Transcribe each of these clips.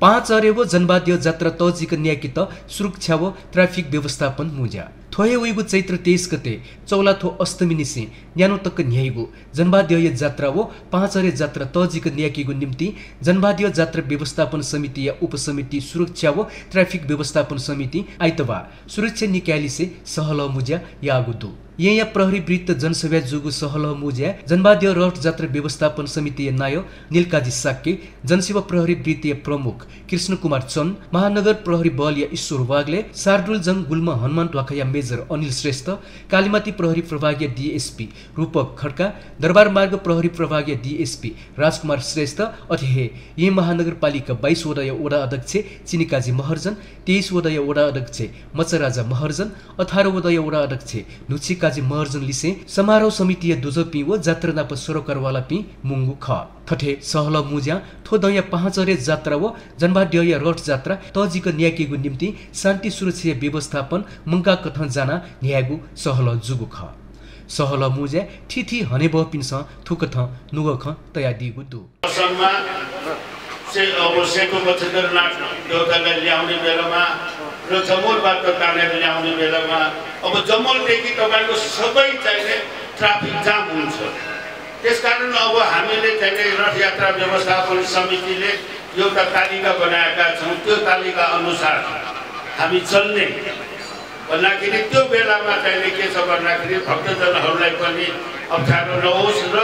5 अरेवो जनवाद्य जात्रा तजिक न्याकित सुरक्षा व ट्राफिक व्यवस्थापन मुज्या थोहे उइगु चैत्र 23 गते चौलाथो अष्टमी निसे न्यानो तक न्याइगु जनवाद्य जात्रा व 5 अरे जात्रा तजिक न्याकिगु निम्ति जनवाद्य जात्रा व्यवस्थापन समिति या उपसमिति सुरक्षा व ट्राफिक व्यवस्थापन समिति आइतबा सुरक्षा निकायलिसे सहल मुज्या यागुदु यहाँ प्रहरी वृत्त जनसभा जुगु सहल मुज्या जनवाद्य रथ जात्रा व्यवस्थापन समिति नाय नीलकाजी साक्के जनसेवा प्रहरी वृत्तीय प्रमुख कृष्ण कुमार चन्द महानगर प्रहरी बल या ईश्वर वाग्ले सार्डुल जंग गुल्मा हनुमान ढ्वाखा मेजर अनिल श्रेष्ठ कालीमाती प्रहरी प्रभागीय डीएसपी रूपक खड्का दरबार मार्ग प्रहरी प्रभागीय डीएसपी राजकुमार श्रेष्ठ अतिहे यी महानगरपालिका 22 वडा अध्यक्ष चिनिकाजी महर्जन 23 वडा अध्यक्ष मचराजा महर्जन 18 वडा अध्यक्ष नुचिकाजी महर्जन लिसे समारोह समिति दुजपी व जात्रा नाप सरोकारवाला पी मुंगु ख थठे सहल मुज्या थोदया 5 अरे जात्रा व जनवाद्य रथ जात्रा तजिक न्याकीगु निम्ति शान्ति सुरक्षा व्यवस्थापन मंका कथन जाना न्यागु सहल जुगु ख सहल मुज्या ठिठी हनेब पिन्स थुकथ नुगख तया दिगु दु से अवश्यको मछगर नाट्न देउतालाई ल्याउने बेलामा र जमोलबाट तानेर ल्याउने बेलामा अब जमोलदेखि तपाईको सबै चाहिने ट्राफिक जाम हुन्छ। त्यसकारण अब हामीले चाहिँ रथ यात्रा व्यवस्थापन समितिले एउटा तालिका बनाएका छौँ। त्यो तालिका अनुसार हामी चल्ने भन्दाखेरि त्यो बेलामा चाहिँ के छ भन्दाखेरि भक्तजनहरूलाई पनि अप्ठ्यारो नहोस् र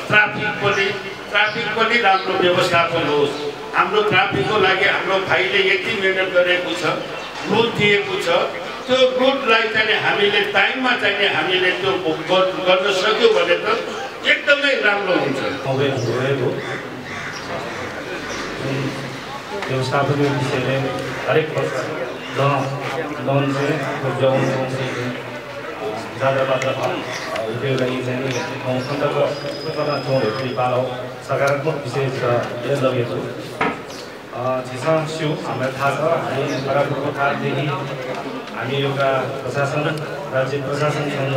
ट्राफिक पनि राम्रो व्यवस्थापन होस्। हाम्रो ट्राफिकको लागि हाम्रो भाइले यति मेहनत गरेको छ, रुट दिएको छ, त्यो रुटलाई चाहिँ हामीले टाइममा चाहिँ हामीले त्यो गर्न सक्यो भने त एकदमै राम्रो हुन्छ। व्यवस्थापन विषयले हरेक वर्ष लोन चाहिँ जाँदाबाट त्यो लागि चाहिँ सन्तर्क सकारात्मक विषय छ यो लगेको छिसा स्यु हामीलाई थाहा छ। हामी बराबरको कालदेखि हामी एउटा प्रशासन राज्य प्रशासनसँग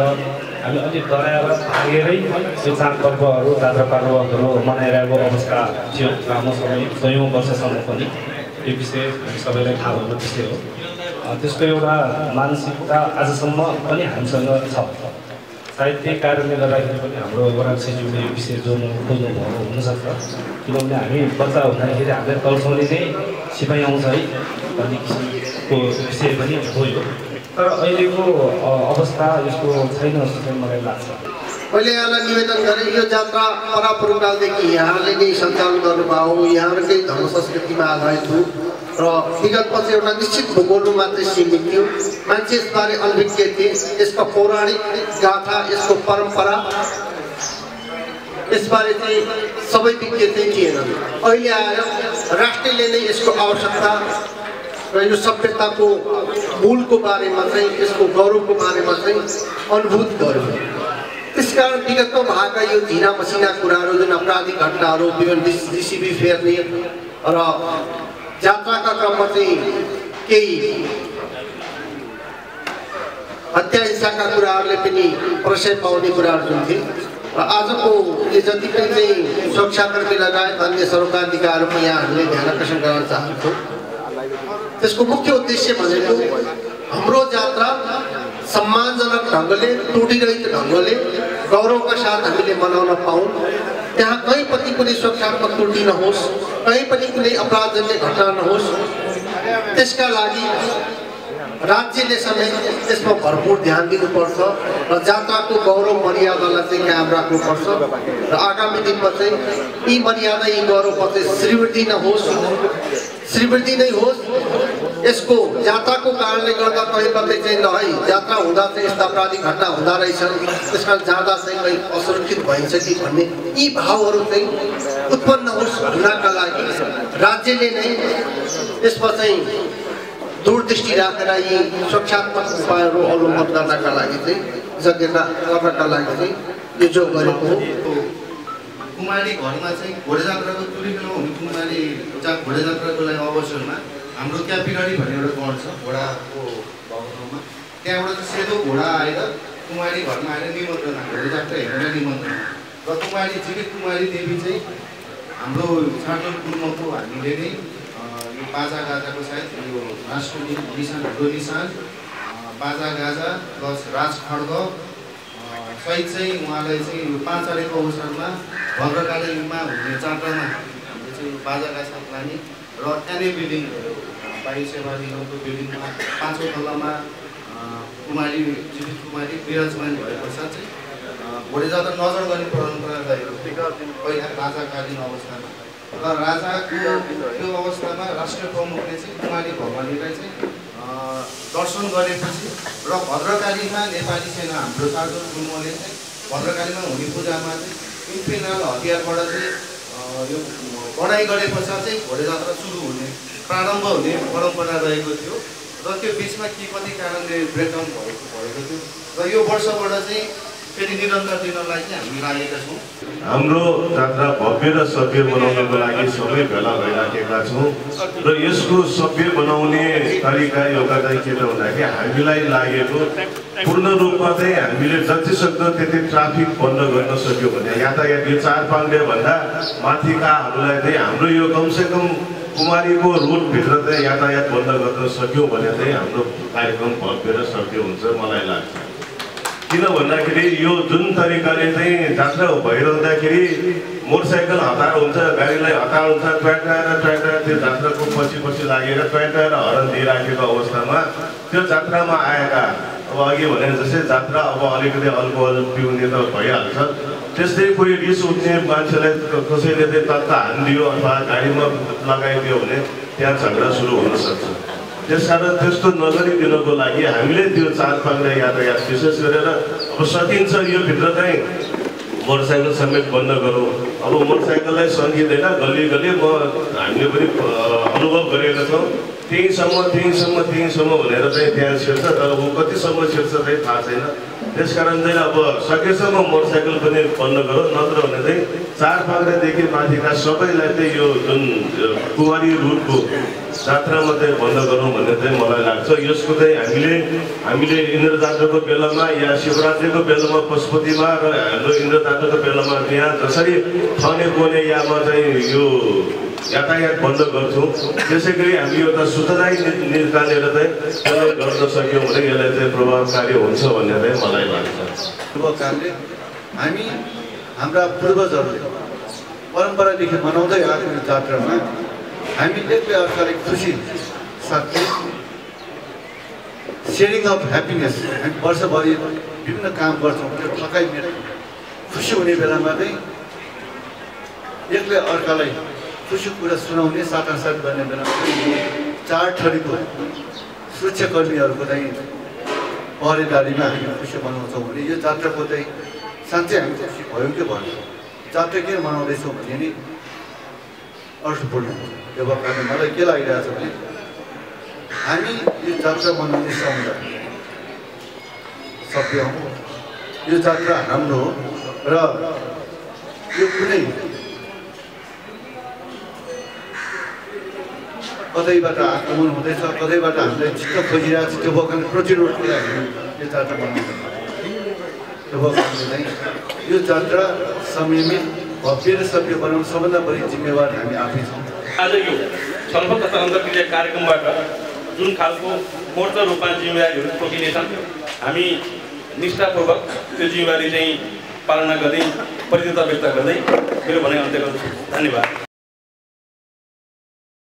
हामी अलिक डराएर भागेरै त्यो चाडपर्वहरू जात्रा पर्वहरू मनाइरहेको अवस्था थियो लामो समय 100औं वर्षसम्म पनि। यो विषय हामी सबैलाई थाहा भएको विषय हो। त्यसको एउटा मानसिकता आजसम्म पनि हामीसँग छ। सायद त्यही कारणले गर्दाखेरि पनि हाम्रो वडा सचिवले यो विषय जोड्नु खोज्नु भएको हुनसक्छ। किनभने हामी बच्चा हुँदाखेरि हामीलाई तर्साउने नै सिपाही आउँछ है भन्ने किसिमको विषय पनि हो यो। तर अहिलेको अवस्था यसको छैन जस्तो चाहिँ मलाई लाग्छ। मैले यहाँलाई निवेदन गरेँ, यो जात्रा परापुरुकालदेखि यहाँले नै सञ्चालन गर्नुभयो, यहाँहरूकै धर्म संस्कृतिमा आधारित हो र विगतमा चाहिँ एउटा निश्चित भूगोलमा मात्रै सीमित थियो। मान्छे यसबारे अनभिज्ञ थिए। यसको पौराणिक गाथा, यसको परम्परा, यसबारे चाहिँ सबै विज्ञ चाहिँ थिएनन्। अहिले आएर राष्ट्रले नै यसको आवश्यकता र यो सभ्यताको मूलको बारेमा चाहिँ, यसको गौरवको बारेमा चाहिँ अनुभूत गर्यो। त्यसकारण विगतमा भएका यो झिना मसिना कुराहरू, जुन आपराधिक घटनाहरू, विभिन्न डिसिबी फेर्ने र जात्राका क्रममा चाहिँ केही हत्या हिंसाका कुराहरूले पनि प्रशय पाउने कुराहरू जुन थिए र आजको यो जति पनि चाहिँ सुरक्षाकर्मी लगायत अन्य सरकारी अधिकारीहरूको यहाँ हामीले ध्यान आकर्षण गर्न चाहन्छौँ। त्यसको मुख्य उद्देश्य भनेको हाम्रो जात्रा सम्मानजनक ढङ्गले, त्रुटिरहित ढङ्गले, गौरवका साथ हामीले मनाउन पाऊँ। त्यहाँ कहीँ पनि कुनै सुरक्षात्मक त्रुटि नहोस्, कहीँ पनि कुनै अपराधजन्य घटना नहोस्। त्यसका लागि राज्यले समेत त्यसमा भरपूर ध्यान दिनुपर्छ र जात्राको गौरव मर्यादालाई चाहिँ कायम राख्नुपर्छ र आगामी दिनमा चाहिँ यी मर्यादा, यी गौरवमा चाहिँ श्रीवृद्धि नहोस्, श्रीवृद्धि नै होस्। यसको जात्राको कारणले गर्दा कहीँ कतै चाहिँ नहै जात्रा हुँदा चाहिँ यस्ता आपराधिक घटना हुँदो रहेछन्, त्यस कारण जाँदा चाहिँ कहीँ असुरक्षित भइन्छ कि भन्ने यी भावहरू चाहिँ उत्पन्न होस् हुनका लागि राज्यले नै यसमा चाहिँ दूरदृष्टि राखेर यी सुरक्षात्मक उपायहरू अवलम्बन गर्नका लागि चाहिँ योग्यता गर्नका लागि चाहिँ यो जो गरेको हो। कुमारी घरमा चाहिँ घोडजात्राको तुरिकमा हुने कुमारी घोडजात्राको लागि अवसरमा हाम्रो क्यापिगढी भन्ने एउटा गण छ घोडाको भवनमा। त्यहाँबाट चाहिँ सेतो घोडा आएर कुमारी घरमा आएर निमन्त्रणा, घोडजात्रा हेरेर निमन्त्रणा र कुमारी जीवित कुमारी देवी चाहिँ हाम्रो सार्टन कुलमको हामीले नै यो बाजा गाजाको सायद यो राष्ट्रिय निशान बाजा गाजा प्लस राज खड्ग सहित चाहिँ उहाँलाई चाहिँ यो 5 तारिकको अवसरमा भद्रकालीमा हुने जात्रामा हामीले चाहिँ यो बाजा गाजा लाने र एनए बिल्डिङ वायु सेवा निगमको बिल्डिङमा 5औं तल्लामा कुमारी जीवित कुमारी विराजमान भएपश्चात चाहिँ घोडे जात्रा नजर गर्ने परम्परा रहेको पहिला राजाकालीन अवस्थामा र राजाको त्यो अवस्थामा राष्ट्रिय प्रमुखले चाहिँ कुमारी भवानीलाई चाहिँ दर्शन गरेपछि र भद्रकालीमा नेपाली सेना हाम्रो सार्जन गुरुङले चाहिँ भद्रकालीमा हुने पूजामा चाहिँ इन्फिनाल हतियारबाट चाहिँ यो बढाइ गरे पश्चात चाहिँ घोडे जात्रा सुरु हुने प्रारम्भ हुने परम्परा रहेको थियो र त्यो बिचमा के कति कारणले ब्रेकडाउन भएको थियो र यो वर्षबाट चाहिँ फेरि निरन्तर दिनलाई चाहिँ हामी लागेका छौँ। हाम्रो जात्रा भव्य र सभ्य बनाउनको लागि सबै भेला भइराखेका छौँ र यसको सभ्य बनाउने तरिका एउटा चाहिँ के त भन्दाखेरि हामीलाई लागेको पूर्ण रूपमा चाहिँ हामीले जति सक्दो त्यति ट्राफिक बन्द गर्न सक्यो भने यातायात यो 4 पाङ्ग्रे भन्दा माथिकाहरूलाई चाहिँ हाम्रो यो कमसेकम कुमारीको रोडभित्र चाहिँ यातायात बन्द गर्न सक्यो भने चाहिँ हाम्रो कार्यक्रम भव्य र सभ्य हुन्छ मलाई लाग्छ। किन भन्दाखेरि यो जुन तरिकाले चाहिँ जात्रा भइरहँदाखेरि मोटरसाइकल हतार हुन्छ, गाडीलाई हतार हुन्छ, ट्र्याक्टर त्यो जात्राको पछि लागेर ट्र्याक्टर हर्न दिइराखेको अवस्थामा त्यो जात्रामा आएका अब अघि भने जस्तै जात्रा अब अलिकति अल्कोहल पिउने त भइहाल्छ, त्यस्तै कोही रिस उठ्ने मान्छेलाई कसैले चाहिँ तत्ता हानिदियो अथवा गाडीमा लगाइदियो भने त्यहाँ झगडा सुरु हुन सक्छ। त्यसकारण त्यस्तो नगरिदिनको लागि हामीले त्यो 4 पाङ्ग्रे यातायात विशेष गरेर अब सकिन्छ यो भित्र चाहिँ मोटरसाइकल समेत बन्द गरौँ। अब मोटरसाइकललाई सकिँदैन, गल्ली हामीले पनि अनुभव गरेका छौँ। त्यहीँसम्म भनेर चाहिँ त्यहाँ छिर्छ, तर ऊ कतिसम्म छिर्छ चाहिँ थाहा छैन। त्यसकारण चाहिँ अब सकेसम्म मोटरसाइकल पनि बन्द गरौँ, नत्र भने चाहिँ 4 पाङ्ग्रेदेखि माथिका सबैलाई चाहिँ यो जुन कुमारी रुटको जात्रा मात्रै बन्द गरौँ भन्ने चाहिँ मलाई लाग्छ। यसको चाहिँ हामीले इन्द्र जात्राको बेलामा या शिवरात्रिको बेलामा पशुपतिमा र हाम्रो इन्द्र जात्राको बेलामा यहाँ जसरी थने कोने यामा चाहिँ यो यातायात बन्द गर्छौँ, त्यसै गरी हामी एउटा सूचना निकालेर चाहिँ यसलाई गर्न सक्यौँ भने यसलाई चाहिँ प्रभावकारी हुन्छ भन्ने चाहिँ मलाई लाग्छ। कारणले हामी हाम्रा पूर्वजहरूले परम्परादेखि मनाउँदै आएको जात्रामा हामी एकले अर्कालाई खुसी साथै सेयरिङ अफ ह्याप्पिनेस हामी वर्षभरि विभिन्न काम गर्छौँ, त्यो थकाइ खुसी हुने बेलामा चाहिँ एकले अर्कालाई खुसी कुरा सुनाउने साटासाट गर्ने बेलामा 4 थरीको सुरक्षाकर्मीहरूको चाहिँ पहरेदारीमा हामी खुसी मनाउँछौँ भने यो जात्राको चाहिँ साँच्चै हामी खुसी भयौँ कि भन्नु जात्रा किन मनाउँदैछौँ भने नि अर्थपूर्ण यो भएकाले मलाई के लागिरहेको छ भने हामी यो जात्रा मनाउने समुदाय सभ्य हो, यो जात्रा हाम्रो हो र यो कुनै कतैबाट आक्रमण हुँदैछ, कतैबाट हामीलाई चित्त खोजिरहेको छ, त्यो भएकाले प्रतिरोधको लागि यो जात्रा मनाउँछ। त्यो भएकाले चाहिँ यो जात्रा संयमित भव्य र सभ्य बनाउन सबभन्दा बढी जिम्मेवार हामी आफै छौँ। आज यो छलफल तथा अन्तर्क्रिया कार्यक्रमबाट जुन खालको मूर्त रूपमा जिम्मेवारीहरू तोकिनेछन् हामी निष्ठापूर्वक त्यो जिम्मेवारी चाहिँ पालना गर्दै प्रतिबद्धता व्यक्त गर्दै मेरो भनाइ अन्त्य गर्दछु। धन्यवाद।